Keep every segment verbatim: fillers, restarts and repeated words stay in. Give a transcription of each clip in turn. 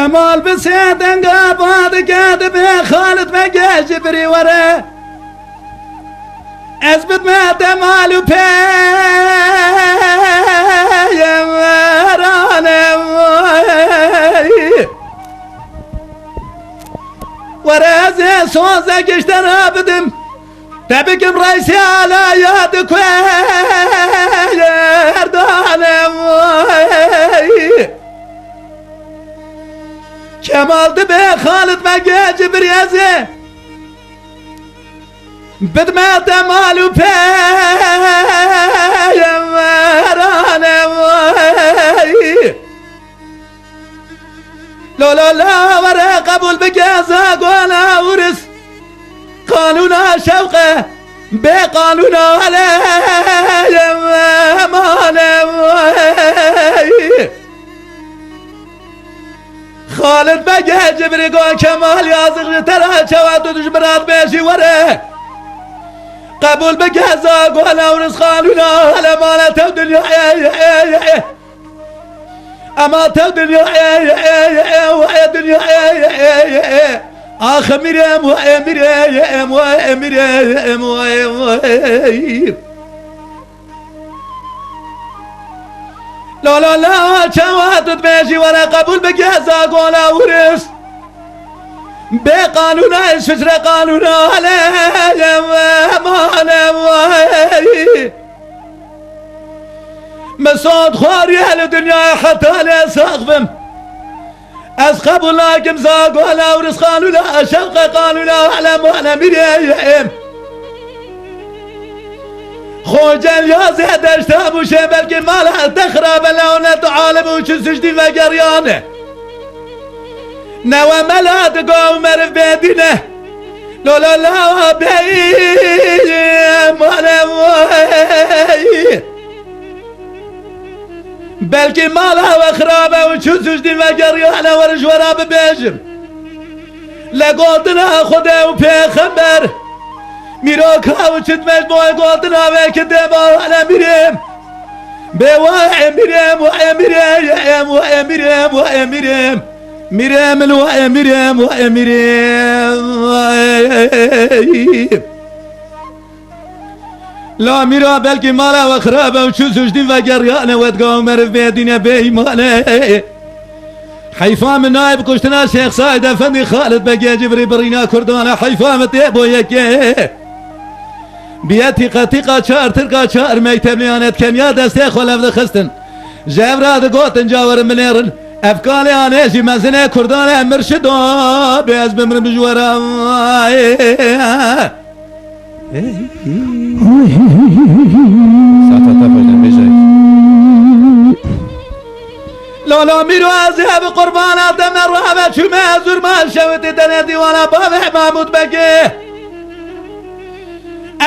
Kemal bi sê denga ba dike, dibê Xalid Begê Cibrî were. Ez bidme te mal û peyem, were ez ê sozek ji te re bidim. Te bikim reysê alaya di kuêrdane. Kemal dibê Xalid Begê Cibrî ez ê bidme te mal û peyem, were. Lo lo la were qebûl bike zagola ûris. Qanûna şewqe bê qanûna aleyê mane. Xalid Begê Cibrî got Kemal yazık ji te re çawa tu dij mirat bêjî were. Qebûl bike zagola ûris qanûna ale mane tev dinya ê ê ê ê. Ema tev dinya ê ê ê ê ê ê dinya ê ê ê ê ê. Ax mirem we ê mirem we ê mirem we ê. La la la çawa tu dibêjî were qebûl bike zagola ûris. Bê qanûna şicre qanûna ale we mane we. Min sond xwariye li dinyayê heta lê sax bim. Ez qebûl nakim zagola ûris qanûna şewqe qanûna alem wane mireyê em. Xocel yazê deşta bûşê belkî mala te xirabe leonet alim û çi sucdî vegeriyane. Newe mela digo meriv bêdîne. Lo lo la beyim alem wey. Belkî mala we xirabe û çû sucdî vegeriyane were ji we re bibêjim. Le gotina Xwedê û pêxember. Mîroka û çi dibêj bo gotina wê ki dê ba hele mirêm. Bê we emirêm, we emirêm, we emirêm, we emirêm. Mirê min we emirêm, we emirêm. La mîra belkî mala we xirab e û çû sucdîn vegeriyane we diga meriv bê dîne bê îmane. Heyfa min nayê bi kuştina Şêx Saîd Efendî Xalid Begê Cibrî birîna Kurdan e. Heyfa min tê bo yekê. Biye tîqa tîqa çar tirka çar meytebliyan et kemiya destê xwe lev dixistin. Ji ev ra digotin cawerin binêrin. Ev kalê anê jî mezinê Kurdan e mirşido. Bê ez bimrim ji we ra. Safa te xweş de bêje. Lala mîro ez ê bi qurbana te me rabe çûme zurma şewitî tenê dîwana bavê Mahmûd Begê.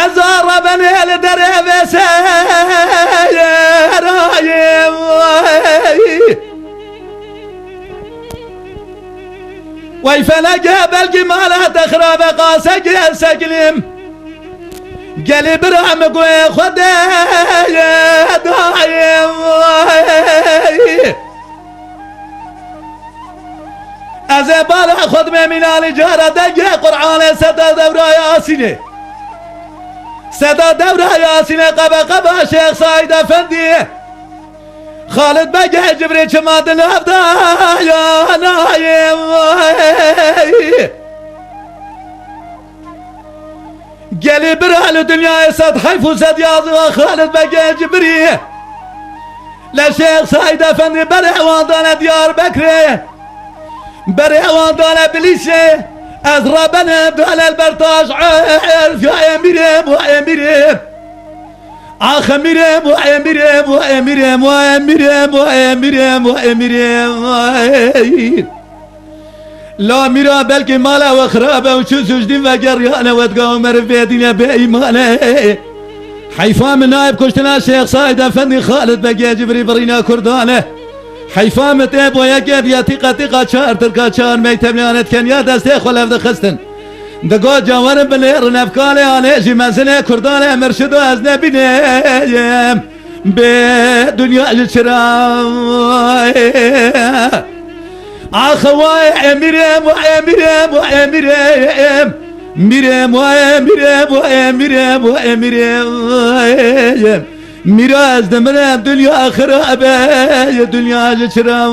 Ez a rebenê li derê vê seyerayê. Wey feleke belkî mala te xirabe qasek ez sekilim. Gelî bira min guhê Xwedê dayê. Ez ê bala xwe dimê mînalî cara dengê Qur'anê seda dewra Yasînê. Seda dewra Yasînê qebe qeba Şêx Saîd Efendî. Xalid Begê Cibrî çima di nav da ya nayê. Gelî bira li dinyayê sed heyf û sed yazî ve Xalid Begê Cibrî. Le Şêx Saîd Efendî berê wan dane Diyarbekirê. Berê wan dane Bilîsê. Ez rebene dane li ber taş erf ya emirê, bu emirê. Ax emirê, bu emirê, bu emirê, bu emirê, bu emirê, bu emirê. La mîra belkî mala we xirab e û çû sucdîn vegeriyane we diga meriv bê dîne bê îmane. Heyfa min nayê bi kuştina Şêx Saîd Efendî Xalid Begê Cibrî birîna Kurdan e. Heyfa min tê bo yekê biye tîqa tîqa çar tirka çar meytebliyan et kemiya destê xwe lev dixistin. Digot cawerin binêrin ev kalê anê jî mezinê Kurdan e mirşido ez nebînêm. Bê dinya ji çira. Ax vay emirem, vay emirem, vay emirem. Mirem, vay emirem, vay emirem, vay emirem. Mîra ez dimirem, dinya xirabe, dinya ji çira.